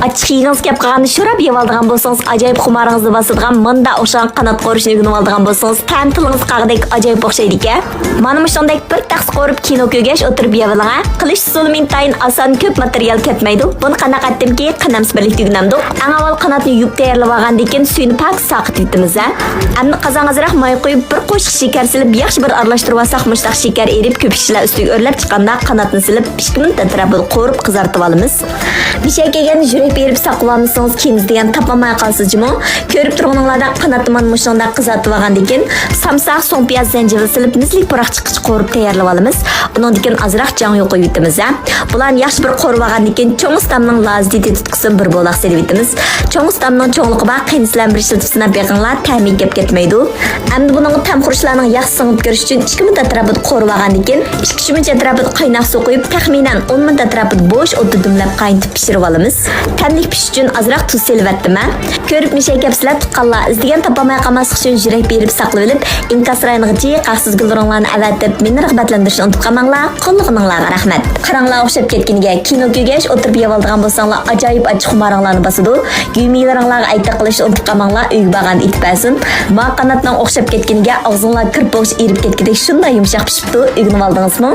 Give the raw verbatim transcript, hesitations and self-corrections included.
ئاچچىق يېگۈڭىز كەپ قالغاندا شوراپ يەۋالىدىغان بولسىڭىز، ئاجايىپ خۇمارىڭىزنى باسىدىغان ماندا ئوخشىغان قانات قورۇشنى ئۆگىنىۋالىدىغان بولسىڭىز، تەم تىلىڭىز قاغىدەك ئاجايىپ ئوخشايدىكەن. مانا مۇشۇندەك بىر تەخسە قورۇپ كىنو كۆرگەچ ئولتۇرۇپ يەۋېلىڭە. قىلىش ئۇسۇلىمۇ ئىنتايىن ئاسان، كۆپ ماتېرىيال كەتمەيدۇ. بۇنى قانداق ئەتتىمكى، قېنىمىز بىرلىكتە ئۆگىنەمدۇق. ئەڭ ئاۋۋال قاناتنى يۇيۇپ تەييارلىۋالغاندىن كېيىن سۈيىنى پاك ساقىتىۋېتىمىز ھە. ئەمدى قازانغا ئازراق ماي قۇيۇپ، بىر قوشۇق شېكەر سېلىپ، ياخشى بىر ئارىلاشتۇرۇۋالساق، مۇشۇنداق شېكەر ئېرىپ، كۆپۈكچىلەر ئۈستىگە ئۆرلەپ چىققاندا قاناتنى سېلىپ، ئىككى مىنۇت ئەتراپىدا قورۇپ قىزارتىۋالىمىز. مىشەگە كەلگەن يۈرەك بېرىپ ساقلىۋالمىسىڭىز، كېيىن دېگەن تاپالماي قالىسىز جۇمۇ. كۆرۈپ تۇرغىنىڭلاردەك قاناتنى مانا مۇشۇنداق قىزارتىۋالغاندىن كېيىن، سامساق، سوڭ پىياز، زەنجىۋىل سېلىپ، مىسلىك پۇراق چىققىچە قورۇپ تەييارلىۋالىمىز. ئۇنىڭدىن كېيىن ئازراق جاڭيۇ قويۇۋېتىمىز ھە. بۇلارنى ياخشى بىر قورۇۋالغاندىن كېيىن، چوڭ ئۇستامنىڭ لازىدى تېتىتقۇسىنى بىر بولاق سېلىۋېتىمىز. چوڭ ئۇستامنىڭ چوڭلۇقى بار، قېنى سىلەرمۇ بىر ئىشلىتىپ سىناپ بېقىڭلار، تەمى كەپ كەتمەيدۇ. ئەمدى بۇنىڭغا تەم خۇرۇچلارنىڭ ياخشى سىڭىپ كىرىشى ئۈچۈن ئىككى مىنۇت ئەتراپىدا قورۇۋالغاندىن كېيىن، ئىككى ئۈچ مىنۇت ئەتراپىدا قايناق سۇ قۇيۇپ، تەخمىنەن ئون مىنۇت ئەتراپىدا بوش ئوتتا دۈملەپ قاينىتىپ پىشۇرۇۋالىمىز. تەملىك پىشىش ئۈچۈن ئازراق تۇز سېلىۋەتتىم ھە. كۆرۈپ مىشەي كەپسىلەر تۇغقانلار، ئىزدىگەن تاپالماي قالماسلىق ئۈچۈن يۈرەك بېرىپ ساقلىۋېلىپ، ئىنكاس رايونىغا جىق ھەقسىز گۈل رەڭلەرنى ئەۋەتىپ، مېنى رىغبەتلەندۈرۈشنى ئۇنتۇپ قالماڭلار. قوللىغىنىڭلارغا رەھمەت. قاراڭلار ئوخشاپ كەتكىنىگە، كىنو كۆرگەچ ئولتۇرۇپ يەۋالىدىغان بولساڭلار، ئاجايىپ ئاچچىق خۇمارىڭلارنى باسىدۇ. گۈيمىلىرىڭلارغا ئەتىك قىلىشنى ئۇنتۇپ قالماڭلار، ئۆيگە بارغاندا ئېتىپ بەرسۇن. ماڭا قاناتنىڭ ئوخشاپ كەتكىنىگە، ئاغزىڭلار كىرپىك ئېرىپ كەتكۈدەك شۇنداق يۇمشاق پىشىپتۇ، ئۆگىنىۋالدىڭىزمۇ؟